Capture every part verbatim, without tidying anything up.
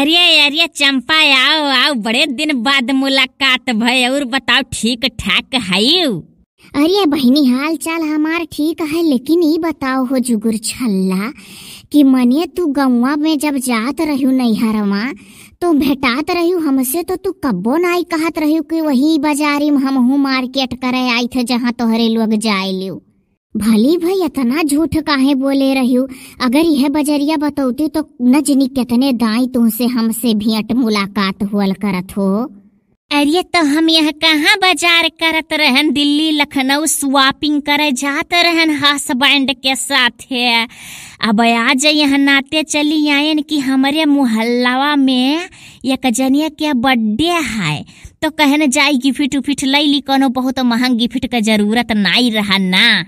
अरे, अरे चंपा, आओ, आओ, बड़े दिन बाद मुलाकात भय। और बताओ, ठीक ठाक हयू? अरे बहिनी, हाल चाल हमार ठीक है, लेकिन ई बताओ हो जुगुर छल्ला कि मने तू गौवा में जब जात रहू नैहरवा, तो भेटात रहू हमसे, तो तू कब्बो नाई कहत रहू कि वही बाजारी में हमहू मार्केट करे आई थे, जहाँ तोहरे लोग जाए लियो। भली भई, इतना झूठ काहे बोले रहू? अगर यह बजरिया बतौती, तो न जनी कितने दाई तुमसे हमसे भेंट मुलाकात हुअल करत हो। अरे, तो हम यह कहाँ बाजार करत रहन, दिल्ली लखनऊ shopping करे जात रहन husband के साथे। अब आज यह नाते चली आयन कि हमरे मोहल्लावा में एक जनिया के birthday है, तो कहन जाई gift उफिट लई ली, कोनो बहुत महंग gift के जरूरत नाई रहा ना।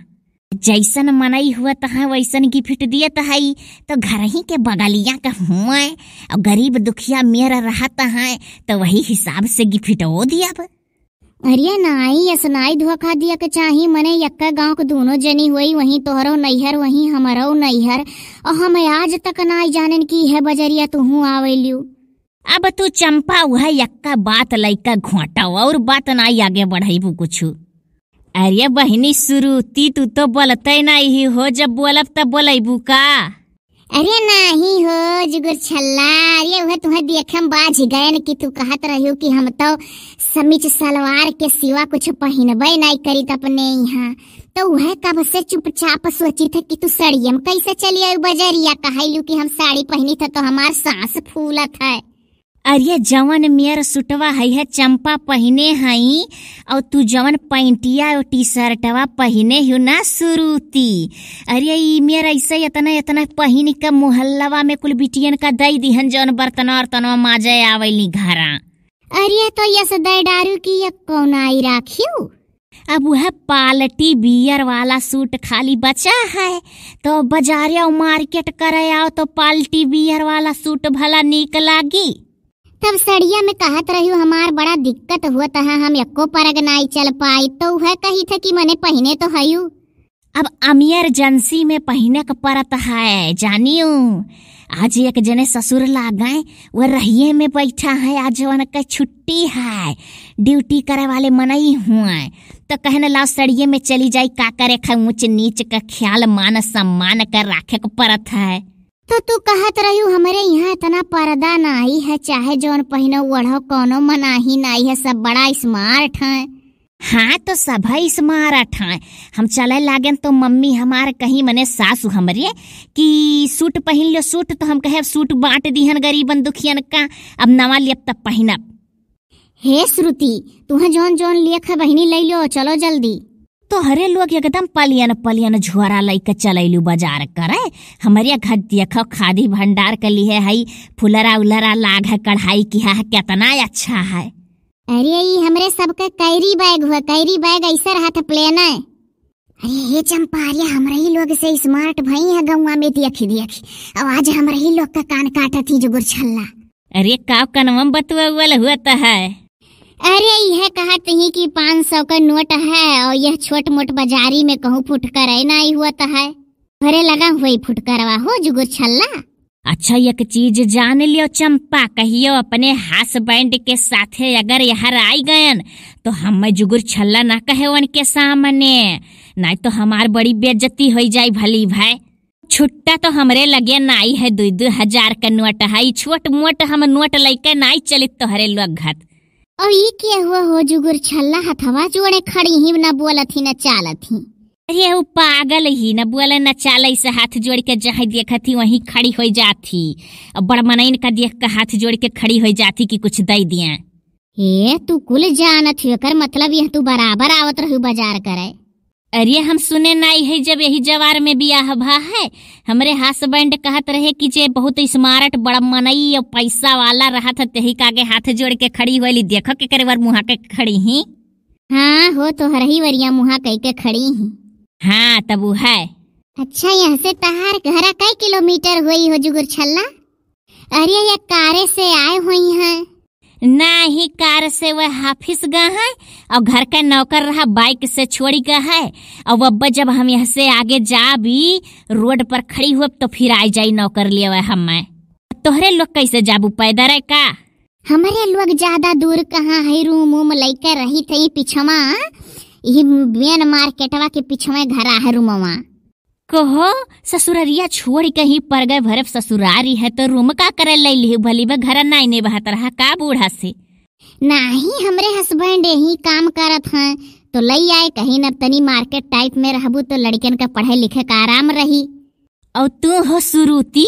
जैसन मनई हुअत है वैसन gift दियत है, तो घर ही के बगलिया के हुए और गरीब दुखिया मेर रहत है, तो वही हिसाब से gift वो दियब। अरे नाई, अस नाई धोखा दिया के चाही, मने यक्का गाँव के दोनों जनी हुई, वहीं तोहरो नैहर वहीं हमरो नैहर, और हम आज तक नाई जानन कि यह बजरिया तुहूँ आवेलियो। अब तू चंपा वह यक्का बात लइका घोंटाओ और बात नाई आगे बढ़ाइबू कुछु। अरे बहिनी श्रुति, तू तो बोलते नहीं हो, जब बोलब तब बोलैबू का? अरे नाही हो जुगुर छल्ला, अरे वह तुम्हें देखे में बाझ गयन कि तू कहत रहू कि हम तो समीज सलवार के सिवा कुछ पहिनबे नहीं करीत अपने यहाँ। तो वह कब से चुपचाप सोचित है कि तू सड़ियम कैसे चली आयु बजरिया, कहैलू कि हम साड़ी पहिनी थे तो हमार सांस फूलत है। अरे जवन मेर सुटवा है, है चंपा पहिने हई, और तू जवन पैंटिया और टी-शर्टवा पहिने हो ना सुरूती, अरे ई मेर ऐसे इतना इतना पहिन के मोहल्लवा में कुल बिटियन का दई दिहन, जवन बर्तनवा उर्तनवा माजे आवेली घरा। अरे तो यस दे डारू की ये कौन आई राखियो? अब वह पार्टी वियर वाला सूट खाली बचा है, तो बजारे और मार्केट करे आओ तो पार्टी वियर वाला सूट भला नीक लागी। तब सड़िया में कहत रहू हमार बड़ा दिक्कत हुआ तहा, हम एको परग नाई चल पाई, तो वह कही थे कि मने पहिने तो हयू। अब इमरजेंसी में पहिने के परत है, जानियो। आज एक जने ससुर लागे, वो रहिए में बैठा है, आज उनका छुट्टी है, ड्यूटी करे वाले मनई हुए, तो कहने लाओ सड़िए में चली जाई, का करे खा ऊंच नीच का ख्याल, मान सम्मान का राखे के परत है। तो तू कहत रहू हमरे यहाँ इतना पर्दा नाई है, चाहे जौन पहिनो ओढ़ो कौनो मनाही नाई है, सब बड़ा smart है। हाँ, तो सभई smart हैं। हम चले लागेन तो मम्मी हमार कही, मने सासु हमरे, कि सूट पहिन लो सूट, तो हम कहे सूट बांट दिहन गरीबन दुखियन का, अब नवा लेब तब पहिनब। हे श्रुति, तुहें जौन जौन लेख है बहिनी लई लो, चलो जल्दी। तोहरे लोग एकदम पलियन पलियन झोरा लइके चलैलू बजार करे। हमरे घर देखो खादी भंडार के लिए है, फुलरा उलरा लाग है, कढ़ाई किहा है, केतना अच्छा है। अरे, ई हमरे सबके carry bag हुआ, carry bag ऐसे रहत plain है। अरे हे चंपा, अरे हमरे ही लोग से smart भई है गौवा में देखी देखी। अब आज हमरे ही लोग का कान काटत ही जुगुर छल्ला। अरे का कनवा में बतुआ हुआ हुआ तो है? अरे यह कहत ही कि पाँच सौ का नोट है और यह छोट मोट बजारी में कहूँ फुटकर है नाई हुआ तो है। घरे लगा हुई फुटकरवा हो जुगुर छल्ला। अच्छा, एक चीज जान लियो चंपा, कहियो अपने husband के साथे अगर यहाँ आई गयन, तो हम जुगुर छल्ला ना कहे उनके सामने, नहीं तो हमार बड़ी बेइज्जती होई जाई भली भाई। छुट्टा तो हमरे लगे नाई है, दुई दुई हजार का नोट है, ई छोट मोट हम नोट लइके नाई चलित तोहरे लोग घत। और ई के हुआ हो जुगुर छल्ला, हथवा जोड़े खड़ी ही, न बोलत ही न चालत ही। अरे उ पागल ही, न बोले न चाले, से हाथ जोड़ के जहाँ देखत ही वहीं खड़ी हो जात ही। अब बड़ मनइन का देख के हाथ जोड़ के खड़ी हो जात ही कि कुछ दे दिए। ए, तू कुल जानत ही, एकर मतलब यह तू बराबर आवत रहू बजार करे। अरे हम सुने नाई है, जब यही जवार में बियाह भा है, हमरे husband कहत रहे कि जे बहुत smart बड़ा मनई और पैसा वाला रहत है, तेही का आगे हाथ जोड़ के खड़ी होली, देखो के करे वर मुहा के खड़ी ही। हाँ हो, तोहरही वरिया मुहा कई के खड़ी ही। हाँ, तब उ है। अच्छा, यहाँ से तहार घरा कई किलोमीटर होई हो जुगुर छल्ला? अरे, ये कारे से आए हुई हैं। नाही, कार से वह हाफिस गा है और घर का नौकर रहा, bike से छोड़ी गा है। और अब जब हम यहाँ से आगे जाबी, road पर खड़ी हुए, तो फिर आ जाई नौकर लिए वह हमें। तोहरे लोग कैसे जाबू, पैदर है का? हमरे लोग ज्यादा दूर कहाँ है, रूम वूम लइके रहित है पिछवा, यही मेन मार्केटवा के पिछवे घरा है रूमवा। कहो, ससुररिया छोड़ के ही पर गए भरब ससुरारी है, तो रूम का करे ले लिहू? भली बा घर नाई ने बहत रहा का बूढ़ा से? नाही, हमरे हस्बैंड यही काम करत हैं, तो लई आए, कहीं न तनी मार्केट टाइप में रहबू तो लड़कन का पढ़े लिखे का आराम रही। और तू हो सुरुती?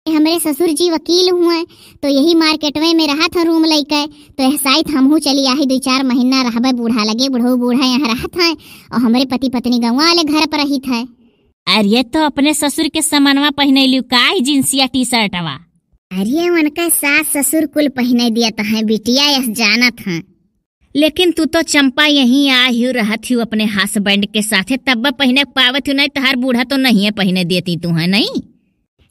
हमरे ससुर जी वकील हुए, तो यही मार्केटवे में रहत हैं रूम लइके, तो यह साइत हमहू चली आही, दो चार महीना रहबे बूढ़ा लगे, बुढ़ऊ बूढ़ा यहाँ रहत हैं, और हमरे पति पत्नी गौवा वाले घर पर रहित है। अरे, तो अपने ससुर के समनवा पहिनैलू का, ई जींसिया टी शर्टवा? अरे, उनका सास ससुर कुल पहिने दियत हैं, बिटिया यस जानत हैं। लेकिन तू तो चंपा यहीं आहिउ रहत हिउ अपने हस्बैंड के साथे, तब पहिने पावत हिउ, नहीं तहार बूढ़ा तो नहीं है पहिने देती तू है नहीं।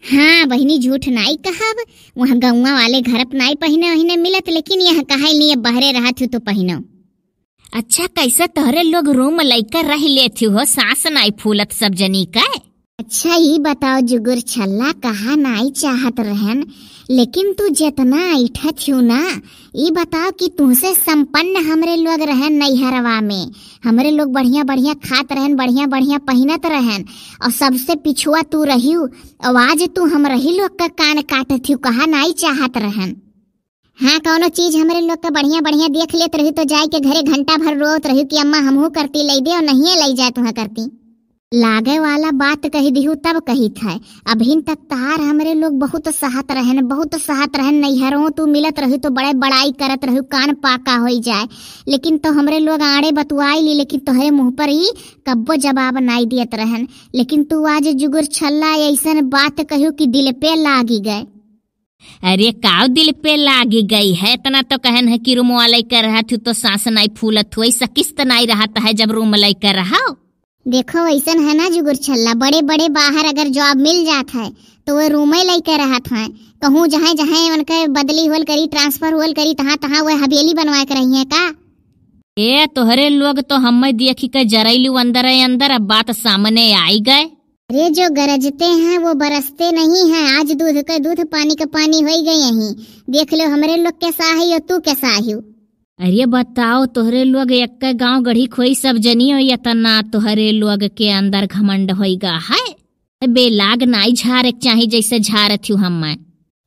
हाँ बहिनी, झूठ नाई कहब, वहाँ गौवा वाले घर पर नाई पहिने वहिने मिलत, लेकिन यहाँ कहे लिए बहरे रहत हिउ तो पहिनो। अच्छा, कैसे तोहरे लोग रूम लइकर रह लेत हिउ हो, सांस नाई फूलत सब जनी के? अच्छा, ई बताओ जुगुर छल्ला, कहा नाई चाहत रहन, लेकिन तू जितना ऐठत हिउ ना, ई बताओ कि तुहसे संपन्न हमरे लोग रहन नैहरवा में, हमरे लोग बढ़िया बढ़िया खात रहन, बढ़िया बढ़िया पहिनत रहन, और सबसे पिछुआ तू रहिउ, और आज तू हम रही लोग का कान काटत हिउ, कहा नाई चाहत रहन। हाँ, कौनो चीज हमरे लोग का बढ़िया बढ़िया देख लेत रही तो जाए के घरे घंटा भर रोत रही कि अम्मा हमहू करती लई दे और नहीं लई जाए तुहा करती। लागे वाला बात कही दिहू तब कहित है। अभिन तक तहार हमरे लोग बहुत सहत रहन, बहुत सहत रहन। नैहरों तू मिलत रही तो बड़े बड़ाई करत रही, कान पाका होई जाए। लेकिन तो हमरे लोग आड़े बतुआई ली, लेकिन तोहरे मुंह पर ही कब्बो जवाब नाई दियत रहन। लेकिन तू आज जुगुर छल्ला ऐसन बात कहियो कि दिल पे लागी गए। अरे काव दिल पे लागी गई है, इतना तो कहन है कि रूम वाला कर रहा थू तो सांस नाई फूलत हुई, सकिस्त नाई रहत है जब रूम लइकर रहो। देखो, ऐसन है ना जुगुर छल्ला, बड़े बड़े बाहर अगर जॉब मिल जात है तो वो रूमे लइके रहत हैं। कहूँ जहाँ जहाँ उनके बदली होल करी, ट्रांसफर होल करी, तहाँ तहाँ वो हवेली बनवा के रही है का? ए, तोहरे लोग तो हमें देखी के जरैलू अंदर है अंदर, अब बात सामने आई गए। अरे जो गरजते हैं वो बरसते नहीं हैं, आज दूध के दूध पानी के पानी होई गए यहीं। देख लो हमरे लोग कैसा है और तू कैसा है। अरे बताओ, तोहरे लोग एक गांव गढ़ी खोई सब जनियो, इतना तोहरे लोग के अंदर घमंड होई गा है। बेलाग नाई झारे के चाही जैसे झारत हूँ हम।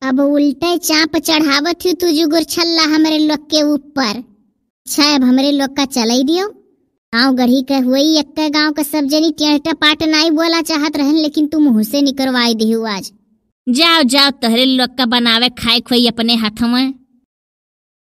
अब उल्टे चाप चढ़ावत हूँ तू जुगुर छल्ला हमरे लोग के ऊपर। अच्छा, अब हमरे लोग का चलई दियो। गांव गढ़ी के हुई, एक गांव के सब जनी टेढ़ टपाट नाई बोला चाहत रहन, लेकिन तू मुंह से निकरवाई दिहु आज। जाओ जाओ, तोहरे लोग का बनावे खाए खोई अपने हाथ में।